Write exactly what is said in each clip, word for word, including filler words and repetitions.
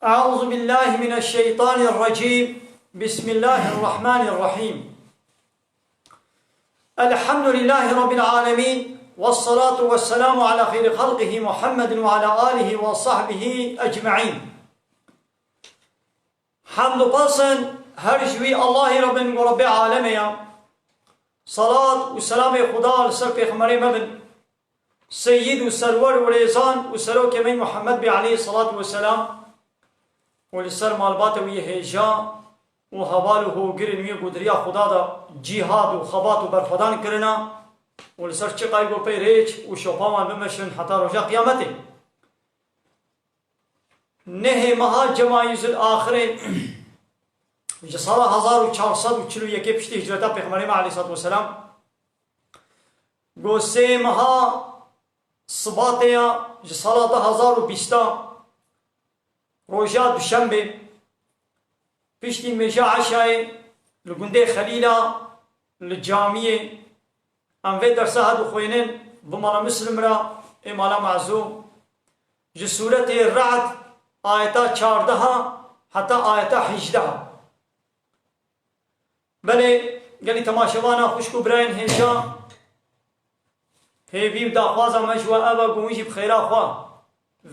أعوذ بالله من الشيطان الرجيم. بسم الله الرحمن الرحيم. الحمد لله رب العالمين، والصلاة والسلام على خير خلقه محمد وعلى آله وصحبه أجمعين. Hemd û pes in her ji wî Allahî re bin ku Rebbê alemê ye. Salat û selamê Xuda li ser pêxemberê me bin. Seyyid û serwer û rêzan û serokê me Muhammed bê aleyhî salatu weselam û li ser malbata wî hêja û heval û hogirên wî ku di riya Xuda de cîhad û xebat û berxwedan kirina û li ser çiqayî ku pey rêç û şopa wan bimeşin heta roja qiyametê. Nehê meha Cemayîzul Axirê ji sala hezar û çar sed û çil û yekê piştî hicreta Pêxemberê me aleyhî salatu weselam, ku sê meha Sibatê ya ji sala du hezar û bîsta, roja Duşembê, piştî nûêja eşayê li gundê Xelîla li camiyê em vê dersa hevdû xwênin bi mala Muslim re, ê mala Mezûm, ji sûretê Ra'd ayeta çardeha heta ayeta hejdeha. Belê, gelî temaşevana xwişk û birayên hêja, hêvî û daxwaza me ji we ev e ku hûn jî bi xêra xwe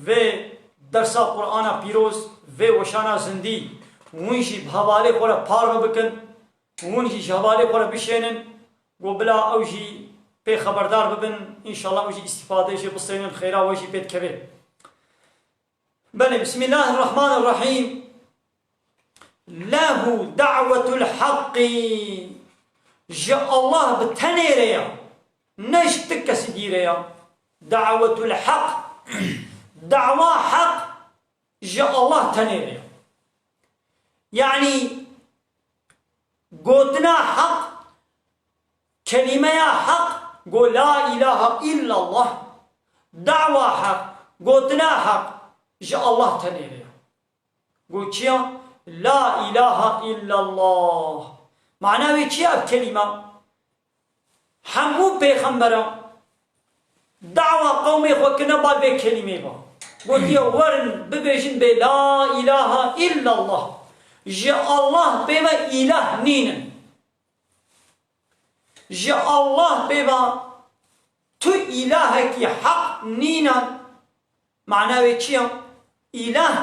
vê dersa Qur'ana pîroz, vê weşana zindî, hûn jî bi hevalê xwe re parve bikin, hûn jî ji hevalê xwe re bişênin, ku bila ew jî pê xeberdar bibin, înşallah ew jî îstîfade jê bistênin, xêra we jî pê dikeve. Belê, Bismillahirrahmanirrahîm. Lehu da'wetul haqqi. Ji Allah bi tenê re ya. Ne ji ti kesî dî re ya. Da'wetul haq. Dawa haq ji Allah tenê re ya. Yanî gotina haq, kelîmeya haq, go la ilahe illallah, dawa haq, gotina haq ji Allah tenê re ya. Go çi ya? La ilahe illallah. Mana wê çi ya ev kelîme? Hemû pêxembera dawa qewmê xwe kirine bal vê kelîmê ve. Gotiye, werin bibêjin bê la ilahe illallah. Ji Allah pê ve îlah nînin. Ji Allah pê ve tu îlahekî heq nîne. Mana wê çi ya? Îlah,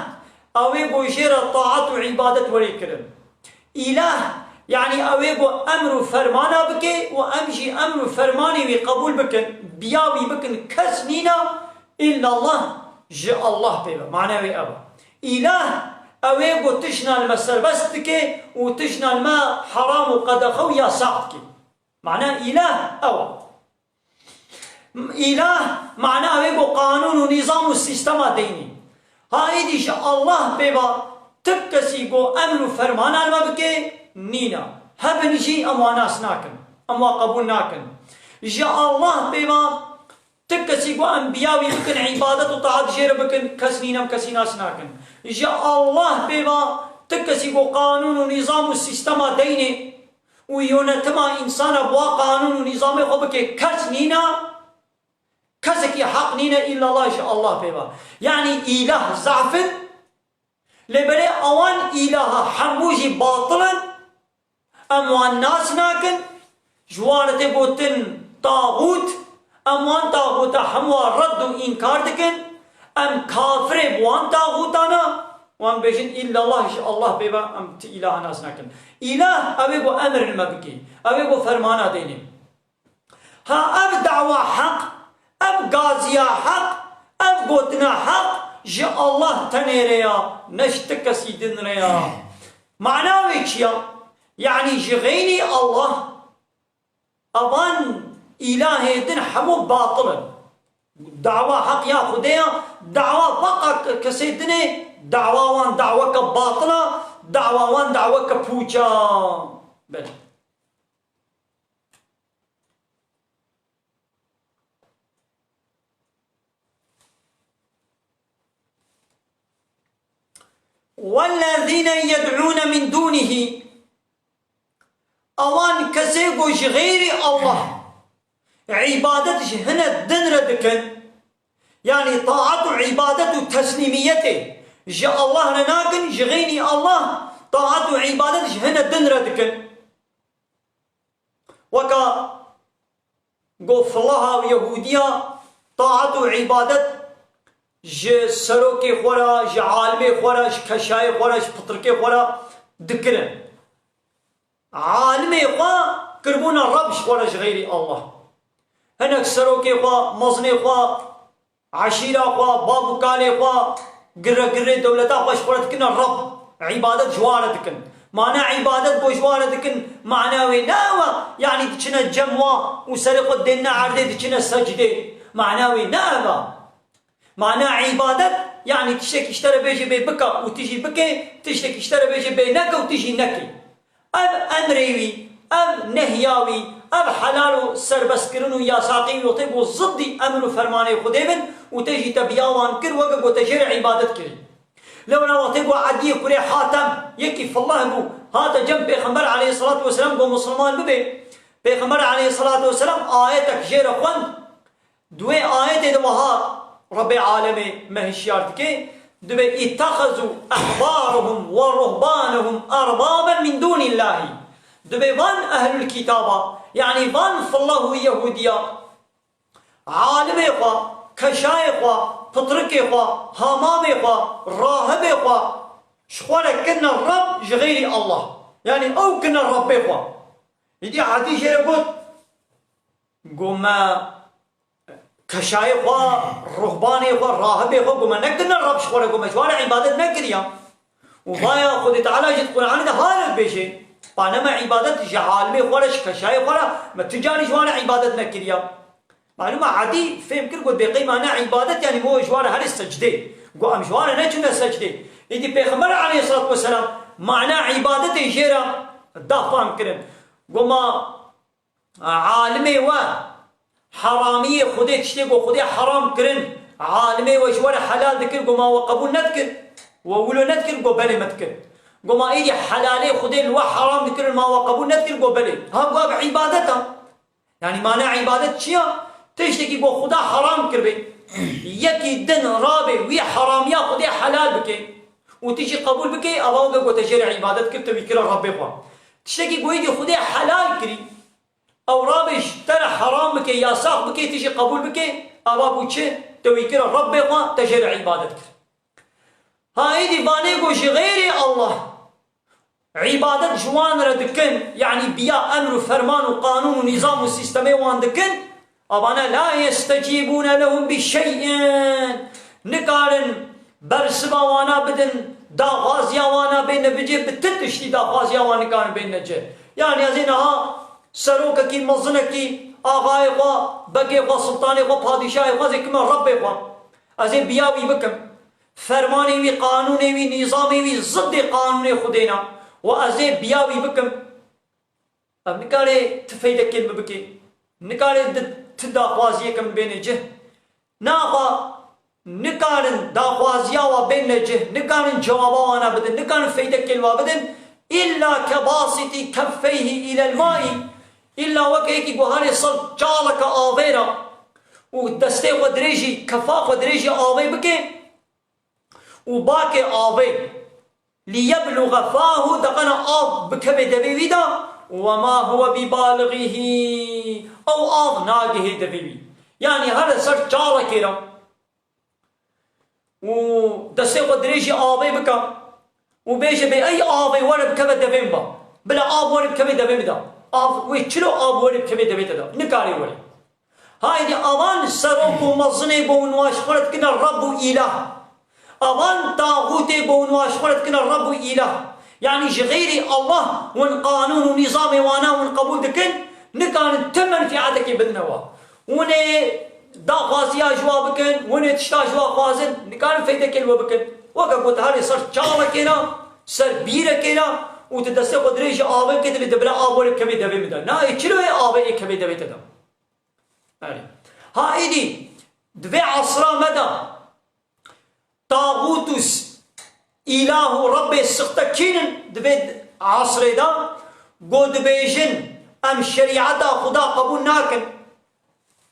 ew ê ku jê re taat û îbadet were kirin. Îlah, yanî ew ê ku emr û fermana bike û em jî emr û fermanê wî qebûl bikin, biya wî bikin, kes nîne, illallah, ji Allah pê ve. Mana wê ev e. Îlah, ew ê ku tiştna li me serbest dike û tiştna li me heram û qedexe û yasax dike. Mana îlah ew e. Îlah, mana wê ku qanûn û nîzam û sîstema deynê. Ha êdî ji Allah pê ve tu kesî ku emr û fermana li me bike, nîne. Hebin jî em wan nas nakin. Em wan qebûl nakin. Ji Allah pê ve tu kesî ku em biya wî bikin, îbadet û taat jê re bikin, kes nîne, em kesî nas nakin. Ji Allah pê ve tu kesî ku qanûn û nîzam û sîstema deynê, û yonetima însana bi wa qanûn û nîzamê xwe bike, kes nîna, kesekî heq nîne, îllallah ji Allah pê ve. Yanî îlah zaf in, lê belê ewan îlaha hemû jî batil in, em wan nas nakin, ji wan re tê gotin taxût, em wan taxûta hemû red û înkar dikin, em kafirê bi wan taxûtana, wan bêjin îllallah ji Allah pê ve, em ti îlaha nas nakin. Îlah ew ê ku emir li me bike, ew ê ku fermana dêne. Ha ev dawa heq, ev gaziya heq, ev gotina heq ji Allah tenê re ya, ne ji ti kesî din re ya. Mana wê çi ya? Yanî ji xeyrî Allah, evan îlahê din hemû batil in. Dawa heq ya Xwedê ya, dawa beqa ke-, kesê din ê, dawa wan daweke batil a, dawa wan daweke pûç a. Belê. وَالَّذِينَ يَدْعُونَ مِنْ دُونِهِ. Ewan kesê ku ji xeyrî Allah îbadet ji hine din re dikin, yanî taat û îbadet û teslîmiyetê Ji Allah re nakin, ji xeynî Allah taet û îbadet ji hine din re dikin. Weka go filaha û Yehûdiya taet û îbadet ji serokê xwe re, ji alimê xwe re, ji keşayê xwe re, ji pitirkê xwe re dikirin. Alimê xwe kiribûna Reb ji xwe re ji xeyrî Allah. Hinek serokê xwe, mezinê xwe, eşîra xwe, bav û kalê xwe, girre girrê dewleta xwe ji xwe re dikine Reb. Îbadet ji wan re dikin. Mana îbadet bo ji wan re dikin, mana wê ne ew e, yanî diçine cem wa û serê xwe dênine erdê diçine secdê. Mana wê ne ev e. Mana îbadet, yanî tiştekî ji te re bêje bê bike û tu jî bikê, tiştekî ji te re bêje bê neke û tu jî nekê. Ev emrê wî, ev nehya wî, ev helal û serbestkirin û yasaqî wî tê ku ziddî emr û fermanê Xwedê bin û te jî te biya wan kir, weke ku te jê re îbadet kirî. Lewra wextê ku Ediyê kurê Hatem, yekî fillah bû, hate cem Pêxember aleyhissalatu vesselam ku Musulman bibe, Pêxember aleyhissalatu vesselam ayetek jê re xwend, Di wê ayetê de wiha Rebê alemê me hişyar dike, dibê, "İttehazu ahbarahum ve ruhbanahum erbaben min dunillahi." Dibê van ehlul kitaba, yanî van fillah û Yehudiya, alimê xwe, keşayê xwe, pitrikê xwe, hamamê xwe, rahibê xwe, ji xwe re kirine Reb ji xeyrî Allah. Yanî ew kirine Rebbê xwe. Îdî Edî jê re got, Go me keşayê xwe, ruhbanê xwe, rahibê xwe, go me nekirine Reb ji xwe re, go me ji wan re îbadet nekiriya. Û vaya Xwedê Teala jî di Qur'anê de hale dibêje, pa ne me îbadet ji alimê xwe re, ji keşayê xwe re, me tu carî ji wan re îbadet nekiriya. Malûm e, Edî fêm kir, got, "Bê qey me ne îbadet, yanî me ji wan re herê secdê." Go, "Em ji wan re neçûne secdê." Îdî Pêxember aleyhissalatu vesselam mana îbadetê jê re da fam kirin. Go, "Ma alimê we heramiyê Xwedê, tiştê ku Xwedê heram kirin, alimê we ji we re helal dikir, go ma we qebûl nedikir? We wilo nedikir, go belê me dikir. Go ma êdî helalê Xwedê li we heram dikirin, ma we qebûl nedikir, go belê." Ha, go ev îbadet e. Yanî mana îbadet çi ya? Tiştekî ku Xuda heram kiribe, yekî din rabe wî heramiya Xwedê helal bike û tu jî qebûl bike, ava weke ku te jê re îbadet kir, te wî kira Rabbê xwe. Tiştekî ku êdî Xwedê helal kirî, ew rabe ji te re heram bike, yasax bike, tu jî qebûl bike, ava bû çi? Te wî kira Rabbê xwe, te jê re îbadet kir. Ha êdî vanê ku ji xeyrê Allah îbadet ji wan re dikin, yanî biya emr û ferman û qanûn û nîzam û sîstemê wan dikin, avana la yestecîbûne lehum bi şey'in. Nikarin bersiva wana bidin, daxwaziya wana bêne bicê, bi ti tiştî daxwaziya wan nikarin bêne cih. Yanî ez ê niha serokekî, mezinekî, axayê xwe, begê xwe, sultanê xwe, padîşahê xwe, ez ê kime Rebbê xwe. Ez ê biya wî bikim. Fermanê wî, qanûnê wî, nîzamê wî ziddê qanûnê Xwedê ne. Û ez ê biya wî bikim. Ev nikare ti feydekê min bike. Nikare di ti daxwaziyeke min bêne cih. Naxa nikarin daxwaziya wa bêne cih, nikarin cewaba wana bidin, nikarin feydekê li wa bidin. Îlla kebasitî keffeyhî îlel maî. Îlla weke yekî guharê ser çaleke avê re û destê xwe dirêjî, kefa xwe dirêjî avê bike. û bakê avê, liyebluxe fahu, deqena av bikeve devê wî de, we ma huwe bibaligihi, ew av nagihê devê wî. Yanî here ser çalekê re û destê xwe dirêjî avê bike û bêje bê, ey avê were bikeve devê min ba. Bila av were bikeve devê min de. Av wê çilo av were bikeve devê te de. Nikarê were. Haydi avan serok û mezinê bo hûn wa ji xwe re dikine Reb û Îlah. Avan taxûtê bo hûn wa ji xwe re dikine Reb û Îlah. Yanî ji xeyrî Allah hûn qanûn û nîzamê wana hûn qebûl dikin, nikarin ti menfîetekê bidine wa. Hûn ê daxwaziya ji wa bikin, hûn ê tişta ji wa xwazin, nikarin feydekê li we bikin. Weke ku tu herê ser çalekê re, ser bîrekê re û tu destê xwe dirêjî avê bikê, divê de bila av were bikevê devê min de. Na, ê çilo ê avê ê kevê devê te de. Erê. Ha êdî, di vê esra me de taxût û s-, îlah û Rebbê sixte kînin di vê esrê de, ku dibêjin, em şerîeta Xuda qebûl nakin.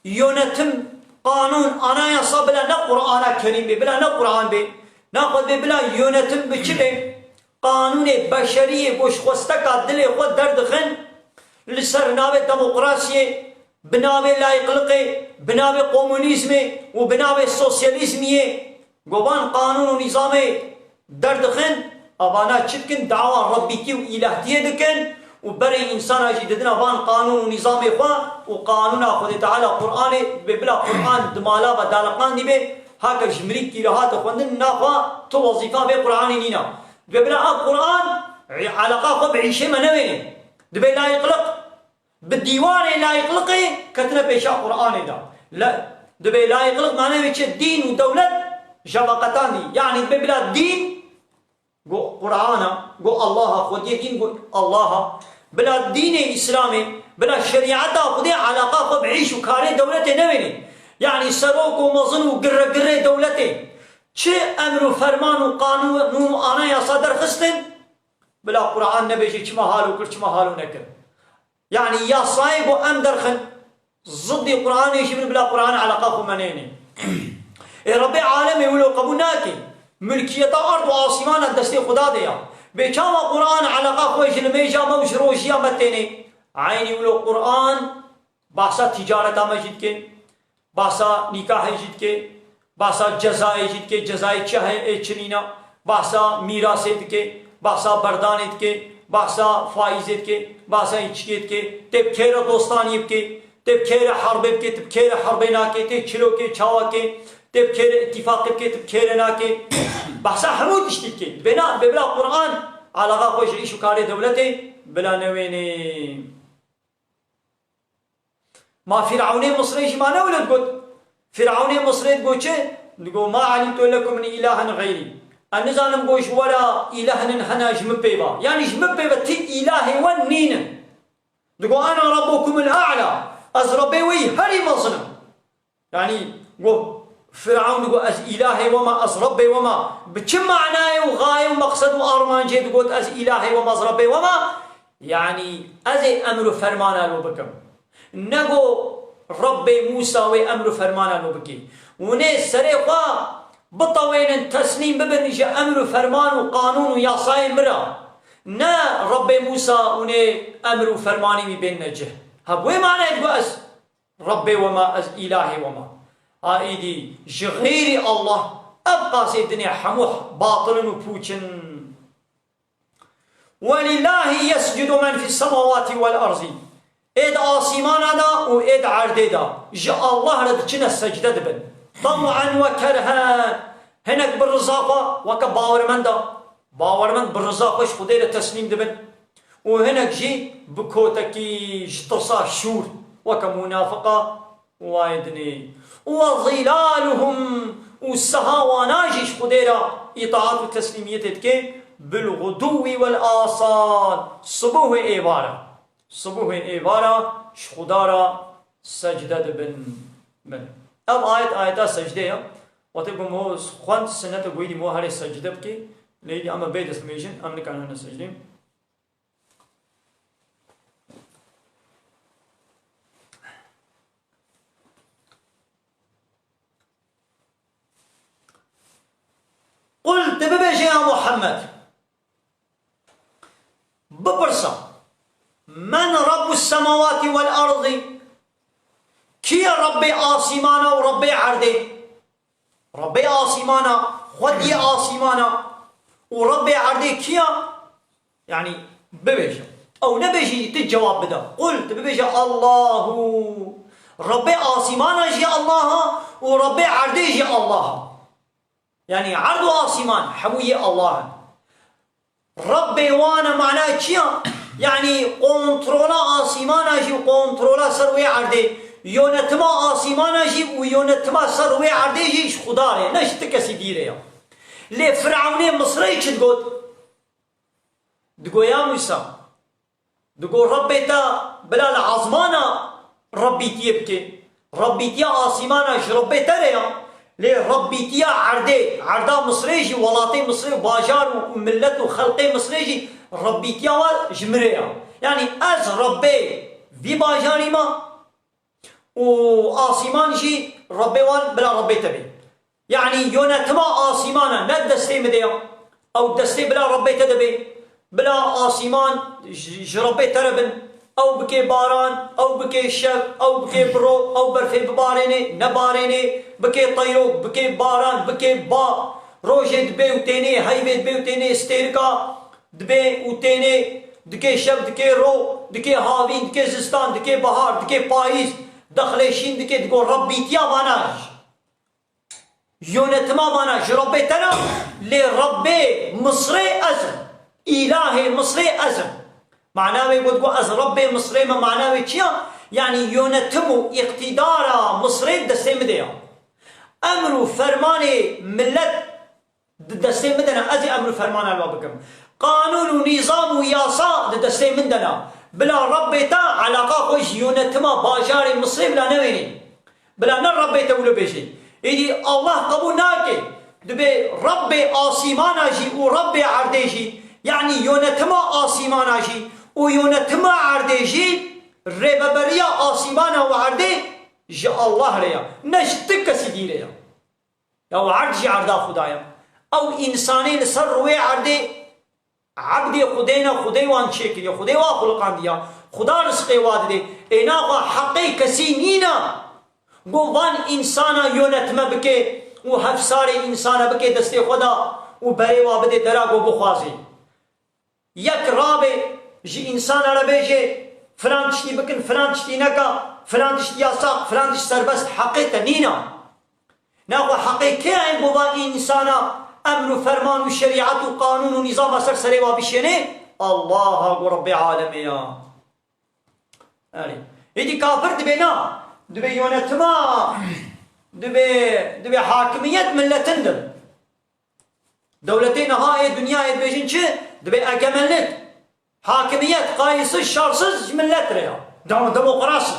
Yönetim, qanûn, anayasa bila ne Qur'ana Kerîm bê, bila ne Qur'an bê. Naxwe dibê bila yönetim bi çi be? Qanûnê beşeriyê ku ji xwesteka dilê xwe derdixin, li ser navê demokrasiyê, bi navê layîqliqê, bi navê komunîzmê û bi navê sosyalîzmiyê, ku van qanûn û nîzamê derdixin, evana çi dikin? Dawa Rebbîtî û îlahtiyê dikin û berê însana jî didine van qanûn û nîzamê xwe û qanûna Xwedê Teala Qur'anê, dibê bila Qur'an di mala ve daliqandî be, heke ji mirî kî re hate xwendin, naxwe tu wezîfa vê Qur'anê nîne. Dibê bila ev Qur'an, e, eleqa xwe bi îşê me newêne. Dibê layîqliq, bi dîwarê layîqliqê ketine pêşa Qur'anê de. Le, dibê layîqliq mane wê çi? Dîn û dewlet ji ve qetandî. Yanî dibê bila dîn, got Qur'ana, got Allaha, xwediyê dîn got Allaha. Bila dînê Îslamê, bila şerîeta Xwedê eleqa xwe bi îş û karê dewletê newêne. Yanî serok û mezin û girre girrê dewletê çi emr û ferman û qanûn û anayasa derxistin, bila Qur'an nebêje çima halo kir, çima halo nekir. Yanî yasayê ku em derxin, ziddî Qur'anê jî bin, bila Qur'an eleqa xwe me neyne. Ê Rebbê alemê wilo qebûl nake. Milkiyeta erd û asîmana destê Xuda de ya. Bê çawa Qur'an eleqa xwe ji limêja me û ji rojiya me têne? Eynî wilo Qur'an bahsa tîcareta me jî dike. Bahsa nîkahê jî dike, bahsa cezayê jî dike, cezayê çi heye ê çi nîne, bahsa mîrasê dike, bahsa berdanê dike, bahsa faîzê dike, bahsa înçikê dike, tê bi kê re dostaniyê bike, tê bi kê re herbê bike, tê bi kê re herbê nake, tê çilo ke, çawa ke, tê bi kê re îtîfaqê bike, tê bi kê re nake. Bahsa hemû tiştî dike. Dibê na, dibê bila Qur'an, alaqa xwe ji îş û karê dewletê bila newêne. Ma Fîrewnê Misrê jî ma ne wile digot? Fîrewnê Misrê digot çi? Digot, "Ma elimtu lekum min ilahin xeyrî." Ez nizanim got ji we re îlahinin hene ji min pê ve. Yanî ji min pê ve ti îlahê we nînin. Digot, "Ene rabbukumul a'la." Ez Rebbê we yî herî mezin im. Yanî, got, Firawn digot, "Ez îlahê we me, ez Rebbê we me." Bi çi manayê û xayê û meqsed û armancê digot, "Ez îlahê we me, ez Rebbê we me"? Yanî, ez ê emr û fermana lo bikim. Nego Rebbê Mûsa wê emr û fermana lo bikê. Hûn ê serê xwe bitewênin, teslîm bibin ji emr û ferman û qanûn û yasayên min re. Ne Rebbê Mûsa hûn ê emr û fermanê wî bênine cih. Ha, bi wê manayê digot, ez Rebbê we me, ez îlahê we me. A îdî ji xeyrî Allah ev qasê dinê hemû batil in û pûç in. "Welillahî yescudu men fis semawati vel erzî." Ê di asîmana de û ê di erdê de ji Allah re diçine secde dibin. Tew'en ve kerhen. Hinek bi riza xwe weke bawermenda. Bawermend bi riza xwe ji Xwedê re teslîm dibin û hinek jî bi kotekî ji tirsa şûr weke munafiqa wayê dinê. Û we zîlaluhum û siha wana jî ji Xwedê re îtaat û teslîmiyetê dike bil guduwî wel asal, sibuh ê êvara. Sibuh ê êvara ji Xweda re secde dibin. Bin. Ev ayet ayeta secdê ye. Wextê ku mo xwend sinnet e goyî mo herê secde bike. Lê dî em bê dest mêjin, em nikarin secdê. Qul, tu bibêje ya Muhammed. Bipirsa, "Men Rabbus semawati vel ardi?" Kî ye Rebbê asîmana û Rebbê erdê? Rebbê asîmana, xwediyê asîmana û Rebbê erdê kî ye? Yanî bibêje. Ew nebêjî, tu cewab bide. Qul, tu bibêje, "Allahu." Rebbê asîmana jî Allah e û Rebbê erdê jî Allah e. Yanî erd û asîman hemû yê Allah in. Rebbê wan e mana çi ya? Yanî kontrola asîmana jî û kontrola ser wê erdê, yonetima asîmana jî û yonetima ser wê erdê jî ji Xuda re, ne ji ti kesî dî re ya. Lê Firewnê Misrê çi digot? Digo ya Mûsa, digo Rebbê te bila li ezmana Rebbîtiyê bike. Rebbîtiya asîmana ji Rebbê te re ya. Lê Rebbîtiya erdê, erda Misrê jî, welatê Misrê û bajar û, û millet û xelqê Misrê jî Rebbîtiya we ji min re ya. Yanî ez Rebbê vî bajarî me û asîman jî Rebbê wan bila Rebbê te bê. Yanî yönetima asîmana ne destê min de ya. Ew destê bila Rebbê te de bê. Bila asîman ji, ji Rebbê te re bin. Ew bike baran, ew bike şev, ew bike biro, ew berfê bibarênê, nebarênê, bike teyrok, bike baran, bike ba. Rojê dibe û tênê, heyvê dibe û tênê, stêrika dibe û tênê, dike şev, dike ro, dike havîn, dike zistan, dike bahar, dike payîz, dexlê şîn dike, digo Rebbîtiya vana yönetima vana ji Rebbê te ne, lê Rebbê Misrê ez im. Îlahê Misrê ez im. Mana wê got, got, ez Rebbê Misrê me, mana wê çi ya? Yanî yönetim û îqtîdara Misrê destê min de ya. Emr û fermanê millet di destê min de ne, ez ê emr û fermana li wan bikim. Qanûn û nîzam û yasa di destê min de ne. Bila Rebbê te, eleqa xwe ji yönetima bajarê Misrê bila newênê. Bila ne Rebbê te wilo bêjê. Êdî Allah qebûl nake. Dibê Rebbê asîmana jî û Rebbê erdê jî, yanî yönetima asîmana jî û yönetima erdê jî, rêveberiya asîmana û erdê ji Allah re ya. Ne ji ti kesî dî re ya. Ya erd jî erda Xuda ya. Ew însanê li ser rûyê erdê Ebdê Xwedê ne, Xwedê wan çêkiriye, Xwedê wa xuliqandiya, Xuda rizqê wa didê. Ê naxwe heqê kesî nîna. Go van însana yönetme bike û hevsarê însana bike destê xwe da û berê wa bidê dera go bixwazê. Yek rabe ji însana re bêje, filan tiştî bikin, filan tiştî neka, filan tişt yasak, filan tişt serbest, heqê te nîna. Naxwe heqê kê ye ku va însana emr û ferman û şerîet û qanûn û nîzama ser serê wa bişêne? Allah a ku Rebbê alemê ya. Erê. Êdî kafir dibê na, dibê yönetima, dibê, dibê hakimiyet milletin dir. Dewletê niha ê dinyayê dibêjin çi? Dibê egemenlik. Hakimiyet qayîlsiz, şersiz ji millet re ya. Dem-, demokrasî.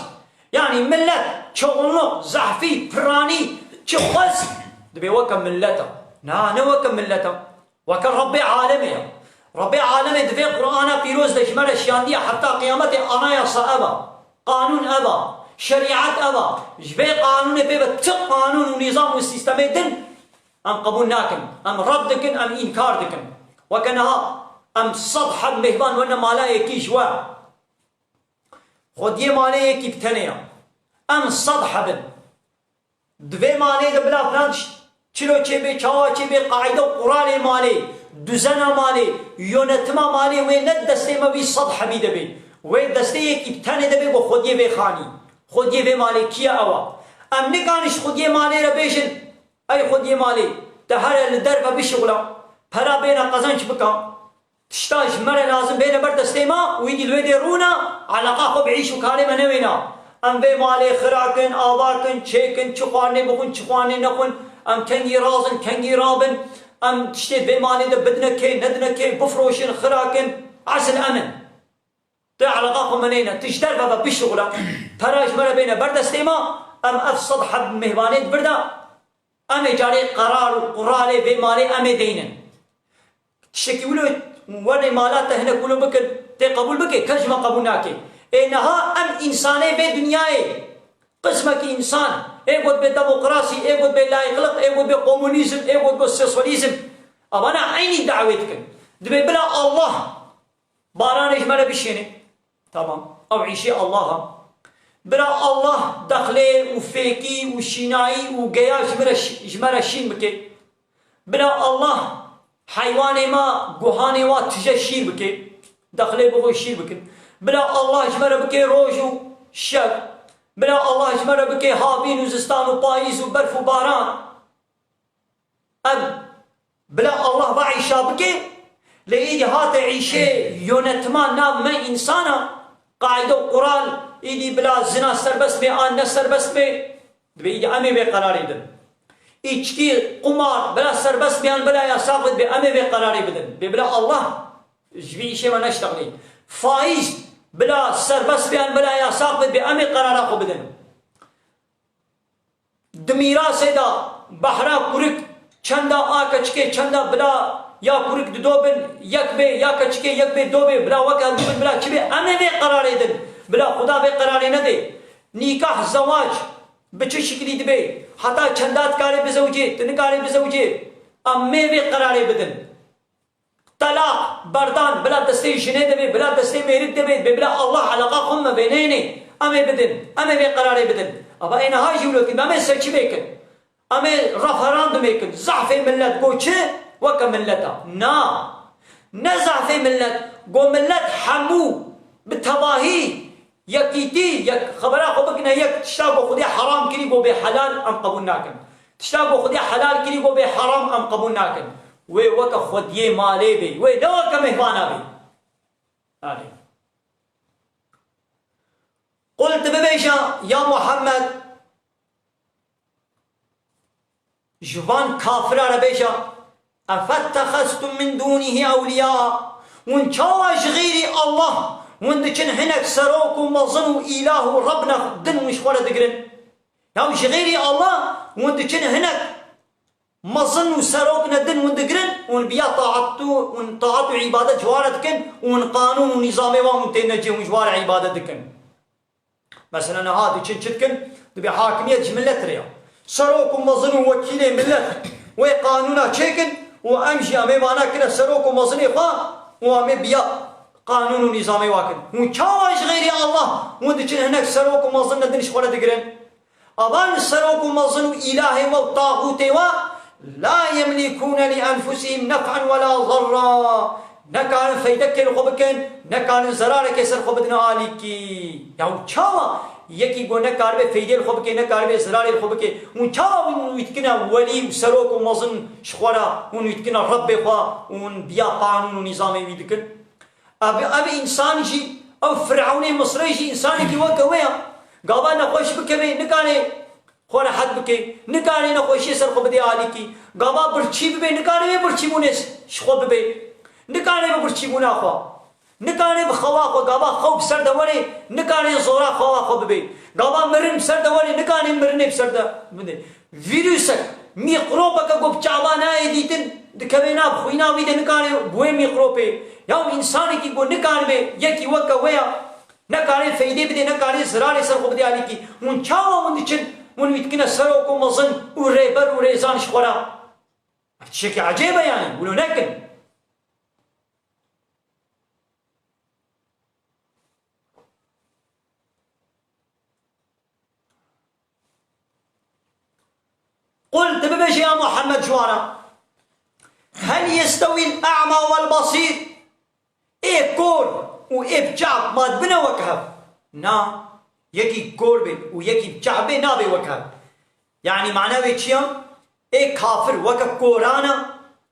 Yanî millet, çoğunluk, zehfî, piranî, çi xwest, dibê weke millet e. Na, ne weke millet e. Weke Rebbê alemê ye. Rebbê alemê di vê Qur'ana pîroz de ji me re şiyandiye heta qiyametê anayasa ev e. Qanûn ev e. Şerîet ev e. Ji vê qanûnê pê ve ti qanûn û nîzam û sîstemê din em qebûl nakin. Em red dikin, em înkar dikin. Weke niha em sed heb mêhvan wene mala yekî ji we. Xwediyê malê yekî bi tenê ye. Em sed heb in. Di vê malê de bila filan çilo çêbê, çawa çêbê, qaîde û quralê malê, duzena malê, yönetima malê wê ne destê me wî sed hebî de bê. Wê destê yekî bi tenê de bê ku xwediyê vê xanî, xwediyê vê malê kî ye ew e. Em nikarin ji xwediyê malê re bêjin, ey xwediyê malê, te here li derve bişixula, pera bêne qezenc bika. Tişta ji me re lazim bêne ber destê me û îdî li wê dê rûna, eleqa xwe bi îş û karê me newêna. Em vê malê xira kin, ava kin, çêkin, çi xwarinê bixwin, çi xwarinê nexwin, em kengî razin, kengî rabin, em tiştê vê malê de bidine kê, nedine kê, bifroşin, xira kin, esil em in. Tu eleqa xwe me neyne, tu ji derve ve bişixule, pera ji me re bêne ber destê me, em ev sed heb mêvanê di vir de, em ê carê qerar û quralê vê malê em ê deynin. Tiştekî wilo wernê mala te hinek wilo bikin, tê qebûl bike, kes ji me qebûl nake. Ê niha em însanê vê dinyayê, qismekî însan, ê got bê demokrasî, ê got bê layîqliq, ê got bê komunîzm, ê got bê sosyalîzm. Evana eynî dawê dikin. Dibê bila Allah baranê ji me re bişêne. Tamam. Ew îşê Allah a. Bira Allah dexlê û fêkî û şînayî û geya ji me re şî-, ji me re şîn bike. Bila Allah heywanê me guhanê wa tije şîr bike. Dexlê bixwe şîr bikin. Bila Allah ji me re bike roj û şev. Bila Allah ji me re bike havîn û zistan û payîz û berf û baran. Ev bila Allah va îşa bike, lê îdî hate îşê yönetima nav me însana, qaîde û qural, îdî bila zina serbest be an ne serbest be, dibê îdî em ê vê qerarê bidin. Îçkî, qumar, bila serbest be an bila yasak be, dibê em ê vê qerarê bidin. Bê bila Allah ji vî îşê me neştexlî. Faîz, bila serbest be an bila yasak be, dibê em ê qerara xwe bidin. Di mîrasê de behra kurik çenda a keçikê çenda bila ya kurik dido bin, yek bê, ya keçikê yek bê, do bê, bila wek hev du bin, bila çi bê, em ê vê qerarê din. Bila Xuda vê qerarê nedê. Nîkah, zewac, Bi çi şiklî dibe? Heta çenda dikarê bizewicê? Tu nikarê bizewicê. Em ê vê qerarê bidin. Telaq, berdan, bila destê jinê de bê, bila destê mêrik de bê, bê bila Allah eleqa xwe me vê neyê nê. Em ê bidin, em ê vê qerarê bidin. Ava ê niha jî wilo tî, em ê seçimê kin. Em ê referandumê kin. Zehfê millet got çi? Weke millet a. Na. Ne zehfê millet. Got millet hemû bi tevahî Yekîtî, yek xebera xwe bikine yek, tişta ku Xwedê heram kirî ku bê helal, em qebûl nakin. Tişta ku Xwedê helal kirî ku bê heram, em qebûl nakin. Wê weke xwediyê malê bê, wê ne weke mêhvana bê. Alê. Qul, tu bibêje, ya Muhammed, Ji van kafira re bêje, "Efettexeztum min dûnihî ewliya." Hûn çawa ji xeyrî Allah hûn diçin hinek serok û mezin û îlah û Reb ne din hûn ji xwe re digirin? Ya ji xeyrî Allah hûn diçin hinek mezin û serok ne din hûn digirin, hûn biya taat û, hûn taat û îbadet ji wan re dikin, hûn qanûn û nîzamê wan hûn têne cê, hûn ji wan re îbadet dikin. Mesela niha diçin çi dikin? Dibê hakimiyet ji millet re ya. Serok û mezin û wekîlê millet wê qanûna çêkin û em jî em ê vana kine serok û mezinê xwe û em ê biya qanûn û nîzamê wa kin. Hûn çawa ji xeyrî Allah hûn diçin hinek serok û mezin ne din ji xwe re digirin? Avan serok û mezin û îlahê we û taxûtê we, "La yemlîkûne li enfusihîm nef'en we la zerra." Nekarin feydekê li xwe bikin, nekarin zerarekê ser xwe bidin alîkî. Ya çawa yekî ku nekaribe feydê li xwe bike, nekaribe zerarê li xwe bike, hûn çawa hûn wî dikine welî û serok û mezin ji xwe re, hûn wî dikine Rebbê xwe û hûn biya qanûn û nîzamê wî dikin? Ev, ev însan jî, ev Firewnê Misrê jî însanekî weke wê ya. Gava nexweş bikeve, nikare xwe rehet bike, nikare nexweşiyê ser xwe bidê alîkî. Gava birçî bibe, nikare wê birçîbûnê ji xwe bibe. Nikare bi birçîbûna xwe. Nikare bi xewa xwe, gava xew bi ser de were, nikare zora xewa xwe bibe. Gava mirin bi ser de were, nikare mirinê bi ser de bide. Vîrusek, mîkrobeke ku bi çava nayê dîtin, dikeve nav xwîna wî de, nikare bi wê mîkrobê. Ya însanekî ku nikaribe yekî weke wê ya, nekare feydê bidê, nekare zirarê ser xwe bidê alîkî. Hûn çawa hûn diçin, hûn wî dikine serok û mezin û rêber û rêzan ji xwe re? Ev tiştekî ecêb e yanî, wilo nekin. Qul, tu bibêje ya Muhammed ji wan re, "Hel yestewîl a'ma wel basîr?" Ê kor û ê bi çav ma dibine wek hev? Na, yekî kor bê û yekî bi çav bê nabe wek hev. Yanî mana wê çi ya? Ê kafir weke koran e,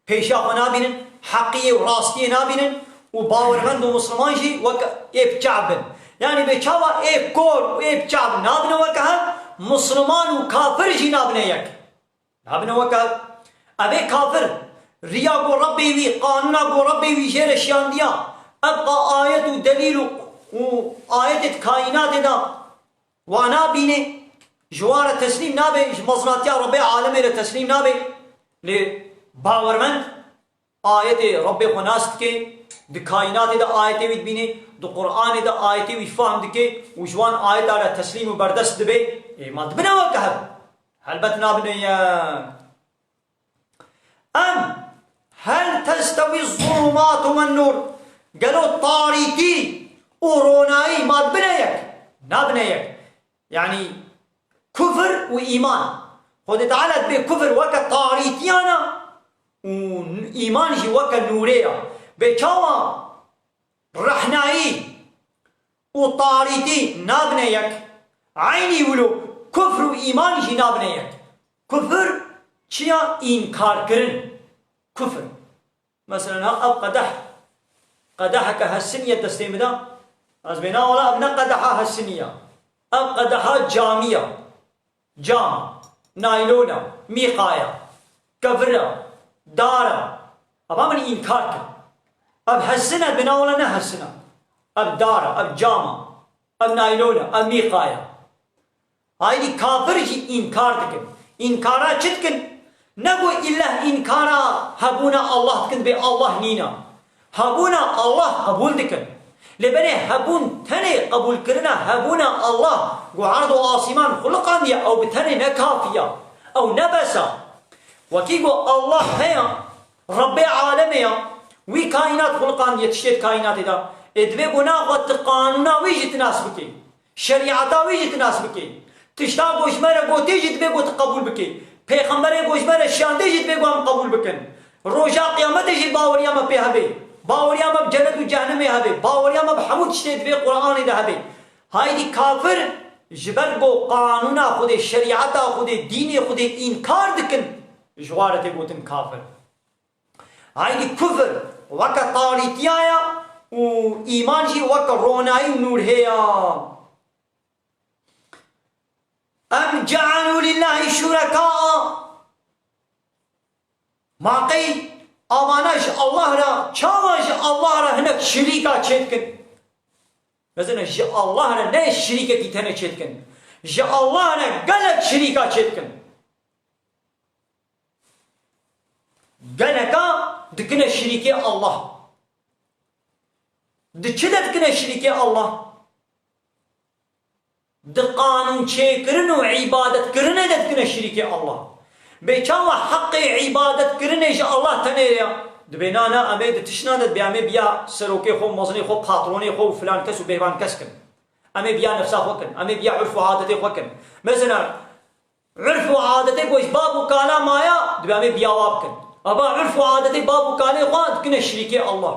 pêşiya xwe nabînin, heqiyê û rastiyê nabînin û bawermend û misliman jî weke ê bi çav bin. Yanî bê çawa ê kor û ê bi çav nabine weke hev, misliman û kafir jî nabine yek. Nabine weke ev. Ev ê kafir riya ku Rebbê wî, qanûna ku Rebbê wî jê re şiyandiya, ebqa ayet û delîl û, û ayetê di kaînatê de wa nabîne, ji wan re teslîm nabe, ji mezinatiya Rebbê alemê re teslîm nabe. Lê bawermend ayetê Rebbê xwe nas dike, di kaînatê de ayetê wî dibîne, di Qur'anê de ayetê wî fehm dike û ji wan ayeta re teslîm û berdest dibe, ê ma dibine weke hev. Helbet nabine yek. Em, hel testewî zulumatu wen nur? Gelo tarîtî û ronayî ma dibine yek? Nabine yek. Yanî kufr û îman. Xwedê Teala dibê kufr weke tarîtiyan e û îman jî weke nûrê ye. Bê çawa rehnayî û tarîtî nabine yek, eynî wilo kufr û îman jî nabine yek. Kufr çi ya? Înkarkirin. Kufr. Mesela, ha, ev qedeh, qedeheke hesinî ye destê min de. Ez bêna wela ev ne qedeha hesinî ye. Ev qedeha camî ye. Cam, naylon e, mîqa ye, kevir e, dar e. Eva min înkar kir. Ev hesin e, bêna wela ne hesin e. Ev dar e, ev cam e, ev naylon e, ev mîqa ye. Aydî kafir jî înkar dikin. Înkara çi dikin? Ne ku îlleh înkara hebûna Allah dikin, bê Allah nîne. Hebûna Allah qebûl dikin. Lê belê hebûn tenê qebûlkirina hebûna Allah ku erd û asîman xuliqandiye, ew bi tenê ne kafî ya, ew ne bes a. Wekî ku Allah heye, Rebbê alemê ya, wî kaînat xuliqandiye, tiştê di kaînatê de, ê divê ku naxwe tu qanûna wî jî tu nas bikî. Şerîeta wî jî tu nas bikî. Tişta ku ji me re gotê jî divê ku tu qebûl bikî. Pêxemberê ku ji me re şiyandê jî divê ku em qebûl bikin. Roja qiyametê jî baweriya me pê hebe. Baweriya me bi cenet û cehennemê hebe. Baweriya me bi hemû tiştê divê Qur'anê de hebe. Haydî kafir ji ber ku qanûna Xwedê, şerîeta Xwedê, dînê Xwedê înkar dikin, ji wa re tê gotin kafir. Haydî kufr weke tarîtiya ya û îman jî weke ronayî û nûr heye ya. Em cealû lillahî şûrekaa. Ma qey avana ji Allah re, çawa ji Allah re hinek şirîka çêdikin? Mezin e, ji Allah re ne şirîkekî tenê çêdikin. Ji Allah re gelek şirîka çêdikin. Geleka dikine şirîkê Allah. Di çi de dikine şirîkê Allah? Di qanûn çêkirin û îbadetkirinê de dikine şirîkê Allah. Bê çawa heqê îbadetkirinê ji Allah tenê re ya? Dibê na, na, em ê di tiştna de dibê em ê biya serokê xwe, mezinê xwe, patronê xwe û filan kes û bêhvan kes kin. Em ê biya nefsa xwe kin. Em ê biya urf û adetê xwe kin. Mesela, urf û adetê ku ji bab û kala maya, dibê em ê biya wa bikin. Ava urf û adetê bab û kalê xwe dikine şirîkê Allah.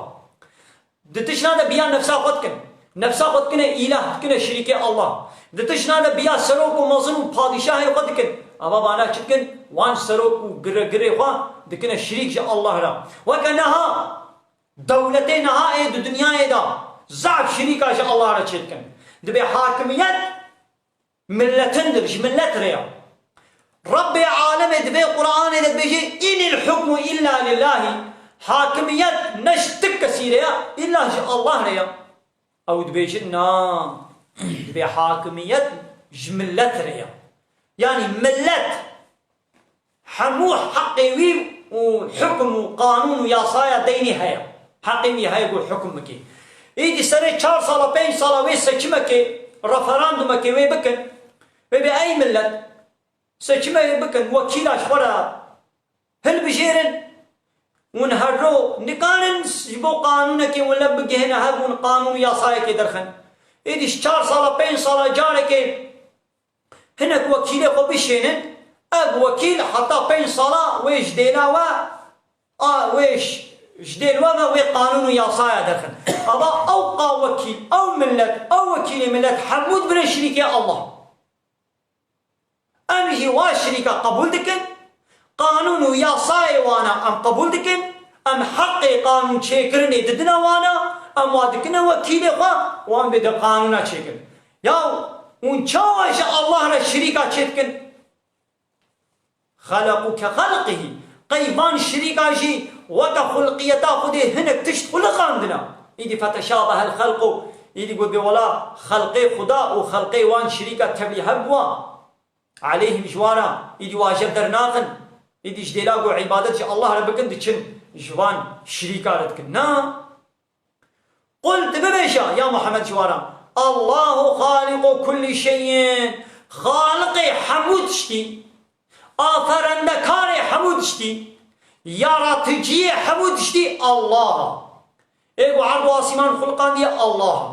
Di tiştna de biya nefsa xwe dikin. Nefsa xwe dikine îlah, dikine şirîkê Allah. Di tiştna de biya serok û mezin û padîşahê xwe dikin. Ava bana çi dikin? Wan serok û giregirê xwe dikine şirîk ji Allah re. Weke niha, dewletê niha ê di dinyayê de zaf şirîka ji Allah re çêdikin. Dibê hakimiyet milletindir, ji millet re ya. Rebbê alemê di vê Qur'anê de dibêje, "Inil hukmu illa lillahi." Hakimiyet ne ji ti kesî re ya, illa ji Allah re ya. Ew dibêjin, na, dibê hakimiyet ji millet re ya. Yanî millet hemû heqê wî û hukm û qanûn û yasaya deynî heye. Heqê wî heye ku hukm bike. Îdî serê çar sala, pênc sala wê seçimekê, referandumekê wê bikin. Wê bê ey millet, seçimê bikin, wekîla ji xwe re hilbijêrin. Hûn herro nikarin ji bo qanûnekê hûn lev bigihêne hev hûn qanûn û yasayekê derxin. Êdî ji çar sala, pênc sala carekê hinek wekîlê xwe bişênin, ev wekîl heta pênc sala wê ji dêla we, a, wê ji, ji dêl we ve wê qanûn û yasaya derxin. Ava ew qa wekîl, ew millet, ew wekîlê millet hemû dibine şirîkê Allah. Em jî wa şirîka qebûl dikin, qanûn û yasayê wana em qebûl dikin, em heqê qanûn çêkirinê didine wana, em wa dikine wekîlê xwe, wan bê di qanûna çêkirin. Ya hûn çawa ji Allah re şirîka çêdikin? Xeleqû ke xelqihî. Qey van şirîka jî weke xulqiyeta Xwedê hinek tişt xuliqandina. Îdî feteshabehel xelqû. Îdî got bê wela xelqê Xuda û xelqê wan şirîka tevlî hev bûa. Aleyhim ji wan re, îdî wa jev dernaxin. Îdî ji dêla ku îbadet ji Allah re bikin diçin, ji van şirîka re dikin. Na. Qul, tu bibêje, ya Muhammed ji wan re, Allahu xaliqu kulli şeyin, Xaliqê hemû tiştî, aferendekarê hemû tiştî, yaraticiyê hemû tiştî Allah a. Ê ku erd û asîman xuliqandiye Allah a.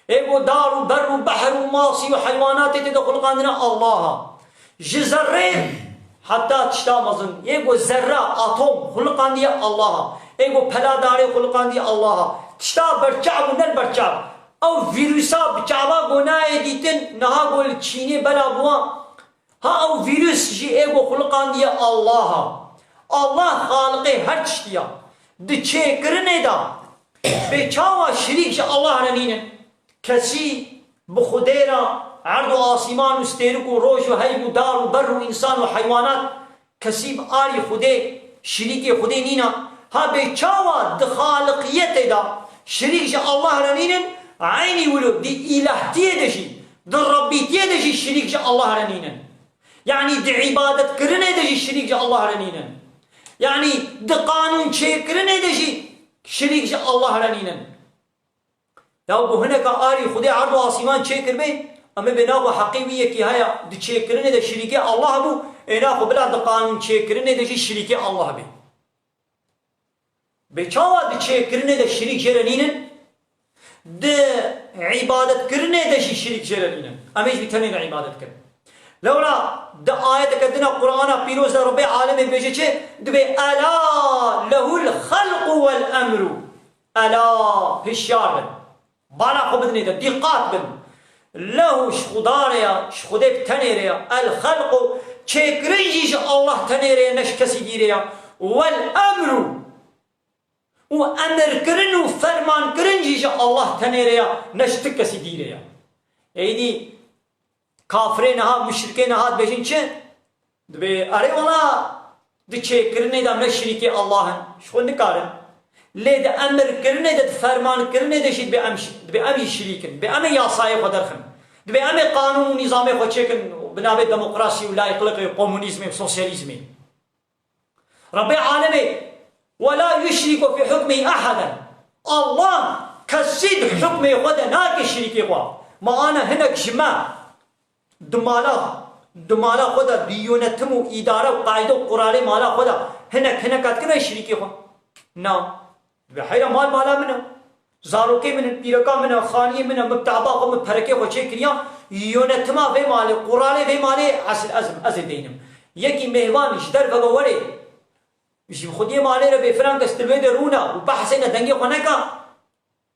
Ê ku dar û ber û behr û masî û heywanatê tê de xuliqandine Allah a. Ji zerrê heta tişta mezin. Ê ku zerre, atom xuliqandiye Allah a. Ê ku pela darê xuliqandiye Allah a. Tişta berçav û ne berçav. Ew vîrusa bi çava ku nayê dîtin, niha ku li Çînê bela bûwa. Ha ew vîrus jî ê ku xuliqandiye Allah a. Allah xaliqê her tiştî ya. Di çêkirinê de bê çawa şirîk ji Allah re nînin? Kesî bi Xwedê re erd û asîman û stêrik û roj û heyv û dar û ber û însan û heywanat, kesî bi alî Xwedê, şirîkê Xwedê nîne. Ha bê çawa di xaliqiyetê de şirîk ji Allah re nînin, eynî wilo di îlahtiyê de jî, di Rebbîtiyê de jî şirîk ji Allah re nînin. Yanî di îbadetkirinê de jî şirîk ji Allah re nînin. Yanî di qanûn çêkirinê de jî şirîk ji Allah re nînin. Ya ku hineka arî Xwedê erd û asîman çêkiribê, em ê bê naxwe heqê wî yekî heye, di çêkirinê de şirîkê Allah bû, ê naxwe bila di qanûn çêkirinê de jî şirîkê Allah bê. Bê çawa di çêkirinê de şirîk jê re nînin, di îbadetkirinê de jî şirîk jê re nînin. Em ê ji wî tenê re îbadet kirin. Lewra di ayeteke din a Qur'ana Pîroz de Rebbê Alemê dibêje çi? Dibê, "Ela lehul xelqu wel emru." Ela, hişyar bin. Bala xwe bidinê de, dîqat bin. Lehu ji Xuda re ya, ji Xwedê bi tenê re ya. El xelqu, çêkirin jî ji Allah tenê re ya, ne ji kesî dî re ya. Wel emru. Û emirkirin û fermankirin jî ji Allah tenê re ya, ne ji ti kesî dî re ya. Êdî kafirê niha, muşrikê niha dibêjin çi? Dibê, erê wela di çêkirinê de em ne şirîkê Allah in. Ji xwe nikarin. Lê di emirkirinê de, di fermankirinê de jî dibê em şi-, dibê em jî şirîk in. Dibê em ê yasayê xwe derxin. Dibê em ê qanûn û nîzamê xwe çêkin bi navê demokrasî û layîqliqê û komunîzmê û sosyalîzmê. Rebbê Alemê, "Ve la yuşriku fi hukmihi ahaden." Allah kesî di hukmê xwe de nake şirîkê xwe. Ma ana hinek ji me di mala, di mala xwe de, di yönetim û îdare û qaîde û quralê mala xwe de hinek hineka dikine şirîkê xwe? Na. Dibê heyra mal mala min e. Zarokê min in, pîreka min e, xaniyê min e, min bi te'ba xwe, min perekê xwe çêkiriya, yönetima vê malê, quralê vê malê esil ez im, ez ê deynim. Yekî mêvan ji derve ve were, ji xwediyê malê re bê filan kes di wê de rûne û behsê ne dengê xwe neka,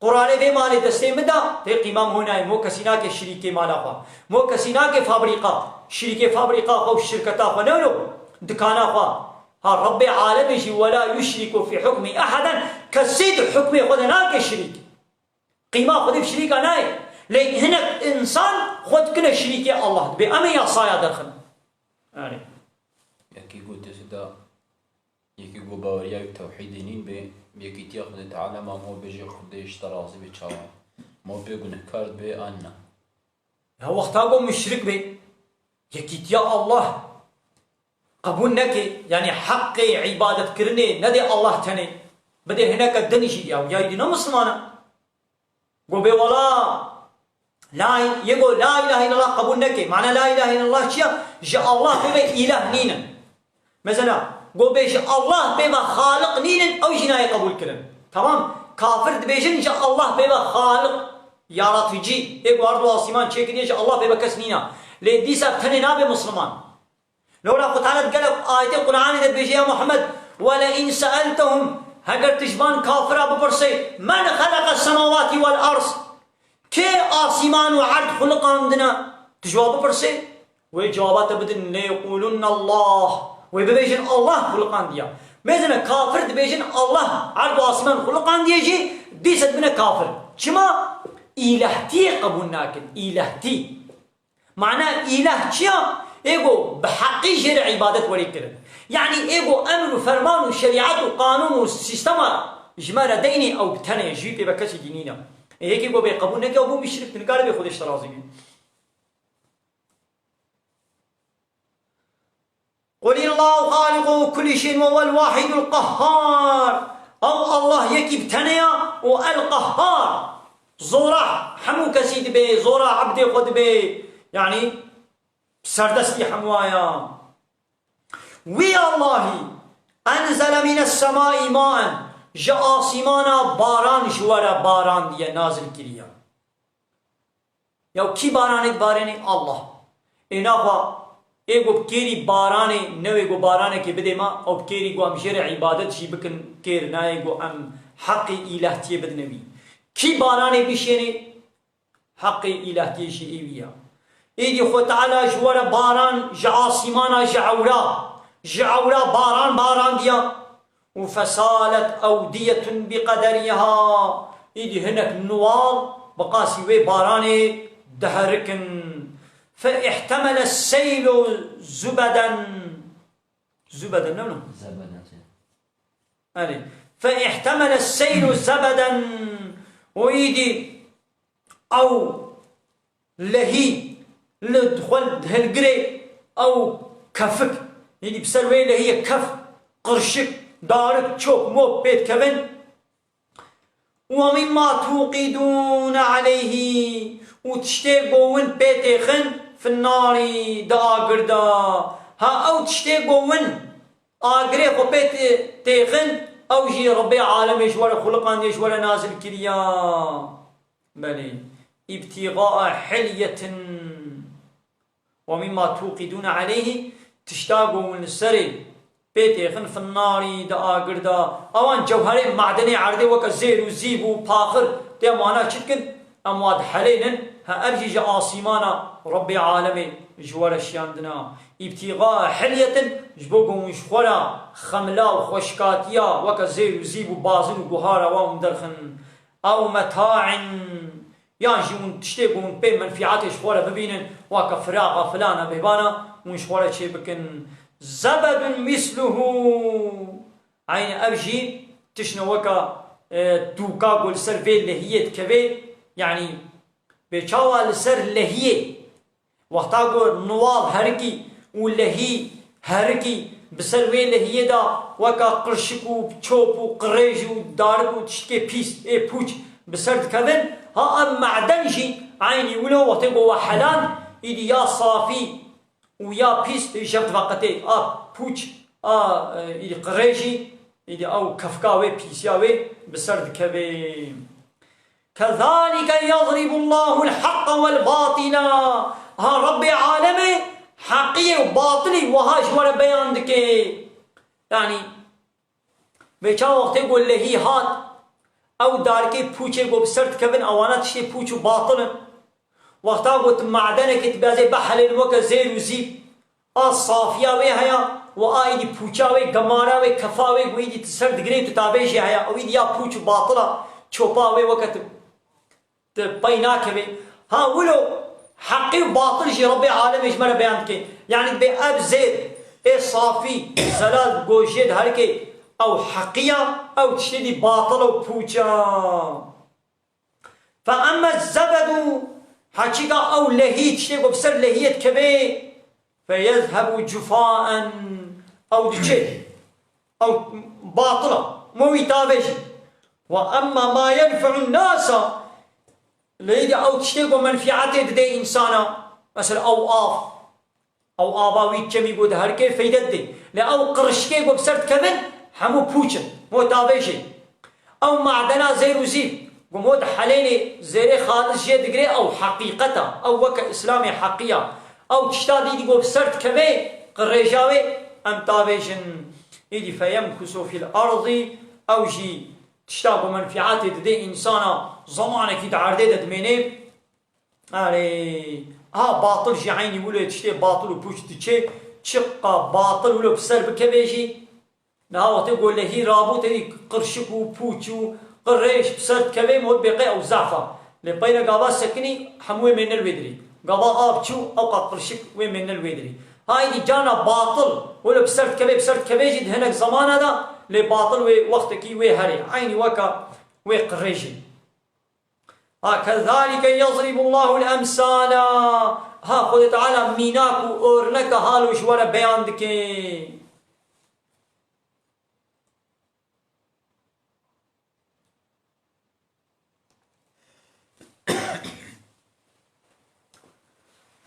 quralê vê malê destê min de, tê qîma min hûn nayê, mo kesî nake şirîkê mala xwe, mo kesî nake fabrîka, şirîkê fabrîka xwe û şirketa xwe ne wilo, dikana xwe. Ha, Rebbê alemê jî, "Ve la yuşriku fi hukmihi ahaden", kesî di hukmê xwe de nake şirîk. Qîma Xwedê bi şirîka nayê. Lê hinek însan xwe dikine şirîkê Allah. Dibê em ê yasaya derxin. Erê. Yekî ku tişt da, yekî ku baweriya wî tewhîdê nîn bê, yekîtiya Xwedê Teala ma mo bêje Xwedê ji te razî bê çawa? Mo pê gunehkar dibê an na? Ya wexta ku muşrik bê, yekîtiya Allah qebûl neke, yanî heqê îbadetkirinê nedê Allah tenê, bidê hineke din jî, ya, ya dî ne Misliman e. Go bê wela, la, yê go la ilahe illallah qebûl neke. Mana la ilahe illallah çi ya? Ji Allah pê ve îlah nînin. Mesela, go bê ji Allah pê ve xaliq nînin, ew jî nayê qebûl kirin. Tamam? Kafir dibêjin ji Allah pê ve xaliq, yaratıcı, ê go erd û asîman çêkiriye, ji Allah pê ve kes nîna. Lê dîsa tenê nabe Misliman. Lewra Xwe Teala di gelek ayetê Qur'anê de dibêje, ya Muhammed, "Ve le in se'eltehum", heger tu ji van kafira bipirsê, "Men xeleqes semawati vel ard", kê asîman û erd xuliqandine? Tu ji wan bipirsê, wê cewaba te bidin, "Leyequlunne Allah", wê bibêjin, "Allah xuliqandiya." Mêzine kafir dibêjin, "Allah erd û asîman xuliqandiye" jî, dîse dibine kafir. Çima? Îlehtiyê qebûl nakin, îlehtî. Mana îlah çi ya? Ê go bi heqî jê re îbadet werê kirin. Yanî ê go emr û ferman û şerîet û qanûn û sîstema ji me re deynê ew bi tenê, ji wî pê ve kesî dî nîne. Ê yekê go bê qebûl neke, ew bû muşrik, tu nikare bê Xwedê ji te razî bî. Qulillahu xaliqu kulli şeyin ve huvel wahidul qehhar. Ew Allah yekî bi tenê ya û el qehhar. Zora hemû kesî dibê, zora ebdê xwe dibê. Yanî serdestî hemû ya. Wî Allahî enzele mînes semai maen, ji asîmana baran ji we re barandiye, nazil kiriye. Ya kî baranê dibarênê? Allah. Ê naxwe ê ku bi kêrî baranê, newê ku baranekê bidê me, ew bi kêrî ku em jê re îbadet jî bikin, kêr nayê ku em heqê îlehtiyê bidine wî. Kî baranê bişênê? Heqê îlehtiyê jî ê wî ya. Êdî Xwe Teala ji we re baran ji asîmana, ji ewra, ji ewra baran barandiya. Û fesalet ewdiyetun bi qederiha. Îdî hinek nuwal bi qasî wê baranê diherikin. Fe ihtemele seylu zubeden. Zubeden ne wilo? Zebeden. Erê. Fe ihtemele seylu zebeden. Û îdî ew lehî li xwe hilgirê ew kefik, yanî bi ser wê lehiyê kef, qirşik, darik, çop, mop pê dikevin ومما توقدون عليه، û tiştê ku win pê têxin, fi narî, di agir de. Ha ew tiştê ku win agirê xwe pê tê-, têxin, ew jî Rebbê alemê ji we re xuliqandiye, ji we re nazil kiriya. Belê. ابتغاء حلية. ومما توقدون عليه، tişta ku hûn li serê pê têxin, fi narî, di agir de. Ewan cewherê, madenê erdê weke zêr û zîv û paxir, tê em wana çi dikin? Em wa dihelênin, he ev jî ji asîmana Rebbê alemê ji we re şiyandina. ابتغاء حلية، ji bo ku hûn ji xwe re xemla û xweşikatiya weke zêr û zîv û bazin û guhara wan hûn derxin. أو متاع، yan jî hûn tiştê ku hûn pê menfîetê ji xwe re bibînin, weke firaxa filana bêbana, hûn ji xwe re çê bikin. زبد مثله. Eynî ev jî tişt ne weke, e, tûka ku li ser vê lehiyê dikeve, yanî bê çawa li ser lehiyê Wexta ku niwal herikî û lehî herikî bi ser wê lehiyê de weke qirşik û çop û qirêj û darik û tiştikê pîs ê pûç bi ser dikevin, ha ev maden jî eynî wilo wextê ku we helan, îdî ya safî û ya pîs tê jev diveqetê, a pûç, a, e, îdî qirêj jî, îdî ew kefka wê, pîsiya wê bi ser dikeve. كذلك يضرب الله الحق والباطل. Ha Rebbê alemê heqiyê û batilî wiha ji we re beyan dike. Yanî, bê çawa wextê ku lehî hat, ew darikê pûçê ku bi ser dikevin, ewana tiştê pûç û batil in. Wexta ku tu madenekê dibêjê bihelên weke zêr û zîv, a safiya wê heye û a îdî pûça wê, gemara wê, kefa wê, ku îdî tu ser digirê, tu tavê jê heye. Ew îdî ya pûç û batila, çopa wê weke tu, tu pey nakevê. Ha wilo heqî û batil jî Rebbê alemê ji me re beyan dike. Yanî dibê ev zêr ê safî, zelal gojiyê diherike, ew heqiya, ew tiştê dî batila û pûça. فأما الزبد، heçîka ew lehî, tiştê ku bi ser lehiyê dikeve, فيذهب جفاء، ew diçe, ew batila, mo wî tavê jî. وأما ما ينفع الناس، lê îdî ew tiştê ku menfîetê dide însana, mesela ew av, Ew ava wî çemî ku diherike feyde didê. Lê ew qirişkê ku bi ser dikevin, hemû pûç in. Mo tavê jê. Ew madena zêr û zîv, ku mo dihelênê, zêrê xalis jê digirê, ew heqîqet e. Ew weke Îslamê heqî ya. Ew tişta dî dî ku bi ser dikevê, qirêja wê, em tavêjin. Îdî فيمكث في الأرض، ew jî tişta ku menfîetê didê însana, zemanekî di erdê de dimênê, Erê, ha batil jî eynî wilo tiştê batil û pûç diçe, çiqa batil wilo bi ser bikeve jî, niha wextê ku lehî rabû tevî qirşik û pûç û qirêj bi ser dikeve, mot bêqe ew zehf a. Lê peyre gava sekinî hemû wê mêne li wê dirî. Gava av çû, ewqa qirşik wê mêne li wê dirî. Ha êdî carna batil wilo bi ser dikeve, bi ser dikeve jî di hinek zamana de, lê batil wê wextekî wê herê. Eynî weka wê qirêjê. Ha, كذلك يضرب الله الأمثال. Ha, Xwedê Teala mînak û örneke halo ji we re beyan dike.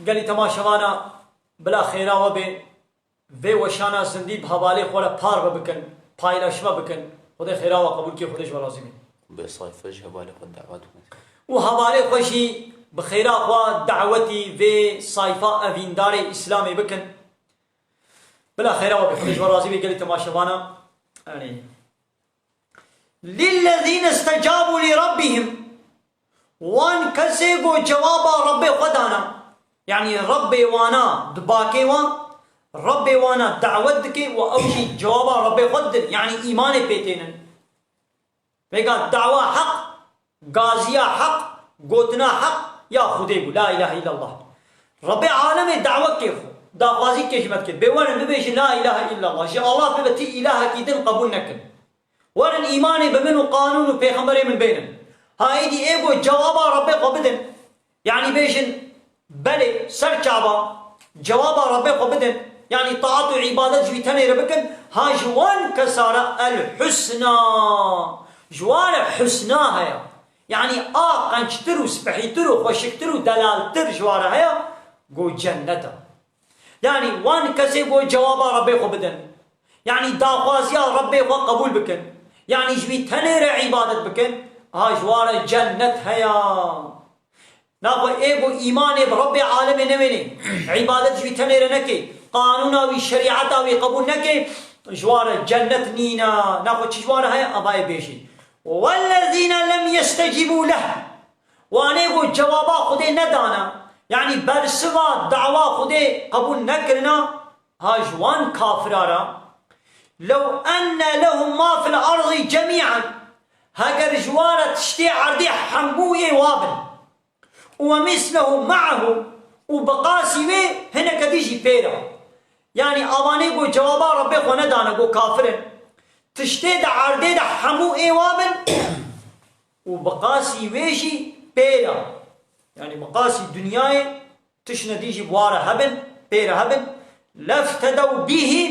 Gelî temaşevana bila xêra we bê. Vê weşana zindî bi hevalê xwe re parve bikin, paylaşme bikin. Xwedê xêra we qebûl kê, Xwedê ji we razî bê. Bê sayfe ji hevalê xwe dawet bikin. Û hevalê xwe jî bi xêra xwe dawetî vê sayfa evîndarê Îslamê bikin. Bila xêra we bê, Xwedê ji we razî bê gelî temaşevana. Erê. للذين استجابوا لربهم. Wan kesê ku cewaba Rebbê xwe dana. Yanî Rebbê wana dibakê wan, Rebbê wana dawet dike û ew jî cewaba Rebbê xwe didin. Yanî îmanê pê tênin. Vêga dawa heq, gaziya heq, gotina heq ya Xwedê bû. La ilahe illallah. Rebbê alemê dawet kê xwe, daxwazî kê ji me dike. Bê werin bibêjin la ilahe illallah. Ji Allah pê ve ti îlahekî din qebûl nekin. Werin îmanê bi min û qanûn û pêxemberê min bênin. Ha êdî ê ku cewaba Rebbê xwe bidin. Yanî bêjin, belê, ser çava, cewaba Rebbê xwe bidin. Yanî taat û îbadet ji wî tenê re bikin. Ha ji wan kesa re el husna. Ji wa re husna heye. Yanî a qençtir û spehîtir û xweşiktir û delaltir ji wa re heye, go cennet e. Yanî wan kesê go cewaba Rebbê xwe bidin. Yanî daxwaziya Rebbê xwe qebûl bikin. Yanî ji wî tenê re îbadet bikin. Ha ji wa re cennet heye. Naxwe ê ku îmanê bi Rebbê alemê newênê, îbadet ji wî tenê re nekê, qanûna wî, şerîeta wî qebûl nekê, ji wa re cennet nîne. Naxwe çi ji wa re heye? Evayê bêjî. Wellezîne lem yestecîbû leh. Wanê ku cewaba Xwedê nedane, yanî bersiva dawa Xwedê qebûl nekirina, ha ji wan kafira re. Lew enne lehum ma fil erdî cemî'en. Heger ji wa re tiştê erdê hemû ê wa bin. ومثله معه، û bi qasî wê hineke dî jî pê re. Yanî avanê ku cewaba Rebbê xwe nedane, ku kafir in. Tiştê di erdê de hemû ê wa bin û bi qasî wê jî pê re. Yanî bi qasî dinyayê tiştine dî jî bi wa re hebin, pê re hebin. Leftedew bîhî،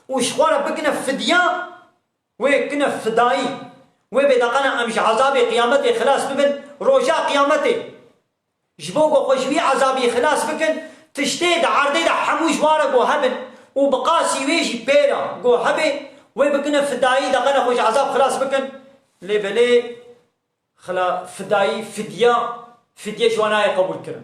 û ji xwe re bikine fidya. Wê kine fidayî. Wê bê deqene em ji ezabê qiyametê xilas bibin. Roja qiyametê ji bo ku xwe ji wî ezabî xilas bikin, tiştê di erdê de hemû ji wa re go hebin û bi qasî wê jî pê re go hebê, wê bikine fidayî, deqene xwe ji ezab xilas bikin. Lê belê xila-, fidayî, fidya, fidye ji wan nayê qebûl kirin.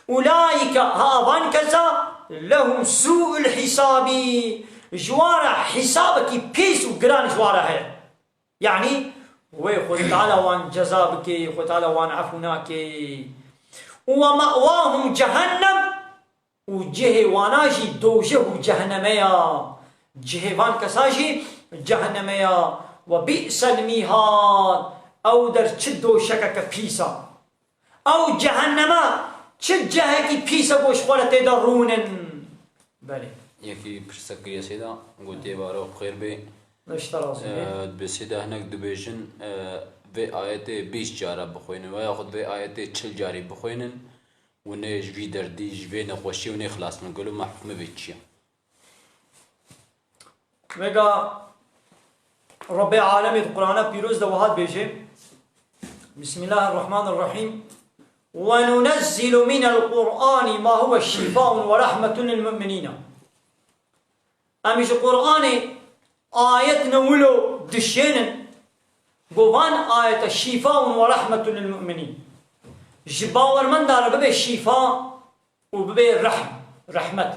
Ulaîke, ha van kesa, lehum sû'ul hîsabî, ji wan re hîsabekî pîs û giran ji wan re heye. Yanî, wê Xwedê Teala wan ceza bike, Xwedê Teala wan efû nake. Û we me'wahum cehennem, û cihê wana jî dojeh û ceheneme ya. Cihê van kesa jî ceheneme ya. Ve bi'sel mîhad, ew der çi doşekeke pîs e. Ew cehenneme çi cehekî pîs e ku ji xwe re tê de rûnin. Belê. Yekî pirsek kiriye Seyda, gotiye baro xêr bê. Ji te razî bê. Ee, dibê Seyda hinek dibêjin, ee, vê ayetê bîst cara bixwînin, veya xwe vê ayetê çil carî bixwînin, û nê ji vî derdî, ji vê nexweşiyê û nê xilas bin. Gelo me hukmê vê çi ye? Vêga Rebbê alemê di Qur'ana pîroz de wiha dibêje, Bismillahirrahmanirrahîm. Ve nunezzilu minel Qur'ani ma huve şîfaun ve rahmetun lil mu'minîne. Em ji Qur'anê ayetine wilo dişênin, ku van ayete şîfaun ve rahmetun lil mu'minîn. Ji bawermenda re bibe şîfa û bibe rehm, rehmet.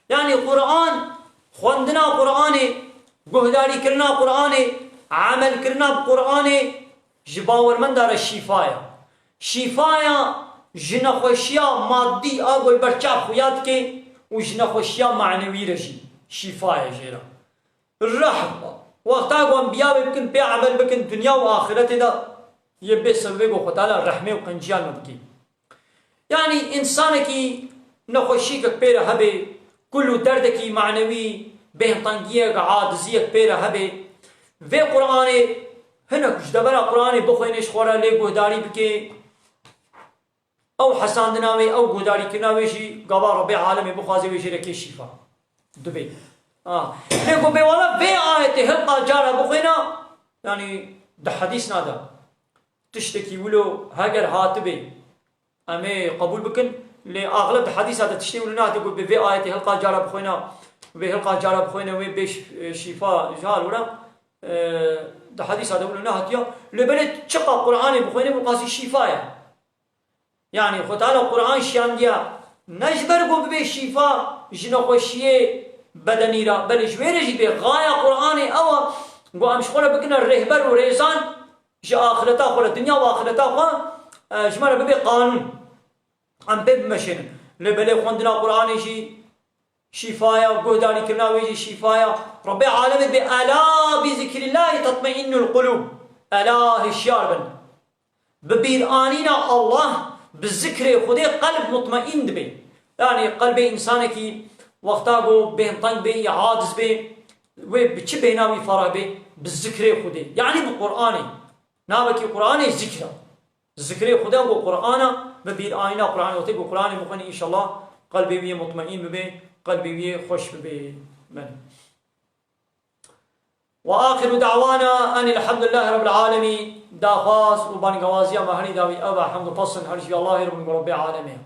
Yanî Qur'an, xwendina Qur'anê, guhdarîkirina Qur'anê, emelkirina bi Qur'anê ji bawermenda re şîfa ye. Şîfa ye ji nexweşiya maddî a ku li ber çav xuya dike û ji nexweşiya manewî re jî şîfa ye jê re. Rehm. Wexta ku em biya wê bikin, pê emel bikin, dinya û axîretê de yê bê sebebê ku Xwe Teala rehmê û qenciya me bike. Yanî însanekî nexweşîkek pê re hebe, kul û derdekî manewî, bêhntengiyek, aciziyek pê re hebe, vê Qur'anê hinek ji devera Qur'anê bixwêne, ji xwe re lê guhdarî bike. Ew hesandina wê, ew guhdarîkirina wê jî gava Rebbê alemê bixwaze wê jê re kê şîfa. Dibê. Ah. Lê ku bê wala vê ayetê hilqa cara bixwêna, yanî di hedîsna de tiştekî wilo heger hatibê, em ê qebûl bikin. Lê axleb di hedîsa de tiştê wilo nehatê ku bê vê ayetê hilqa cara bixwêna, vê hilqa cara bixwêne, wê bê şî-, şîfa ji hal wira, e, di hedîsa de wilo nehatiya. Lê belê çiqa Qur'anê bixwêne, bi qasî şîfa ye. Yanî Xwe Teala Qur'an şiyandiya ne ji ber ku bibê şîfa ji nexweşiyê bedenî re, belê ji wê re jî bê. Xaya Qur'anê ew e ku em ji xwe re bikine rêhber û rêzan ji axireta xwe re, dinya û axireta xwe, e, ji me re bibê qanûn. Em pê bimeşênin. Lê belê xwendina Qur'anê jî şîfa ya, guhdarîkirina wê jî şîfa ya. Rebbê alemê dibê, "Ela bi zikrîllahî tatmeinnul qulûb." Ela, hişyar bin. Bi bîranîna Allah, bi zikrê Xwedê qelb mutmeîn dibe. Yanî qelbê însanekî wexta ku bêhnteng bê, ya aciz bê, wê bi çi bêhna wî fereh bê? Bi zikrê Xwedê. Yanî bi Qur'anê. Navekî Qur'anê zikr e. Zikrê Xwedê ku Qur'an e, bi bîranîna Qur'anê. Wextê ku Qur'anê bixwîne, înşallah qelbê wî yê mutmeîn bibe, qelbê wî yê xweş bibe. Belê. وآخر دعوانا أن الحمد لله رب العالمين. Daxwaz û bangawaziya me herî dawî ev e, hemd û pesn her ji Allahê re bin ku Rebbê alemê.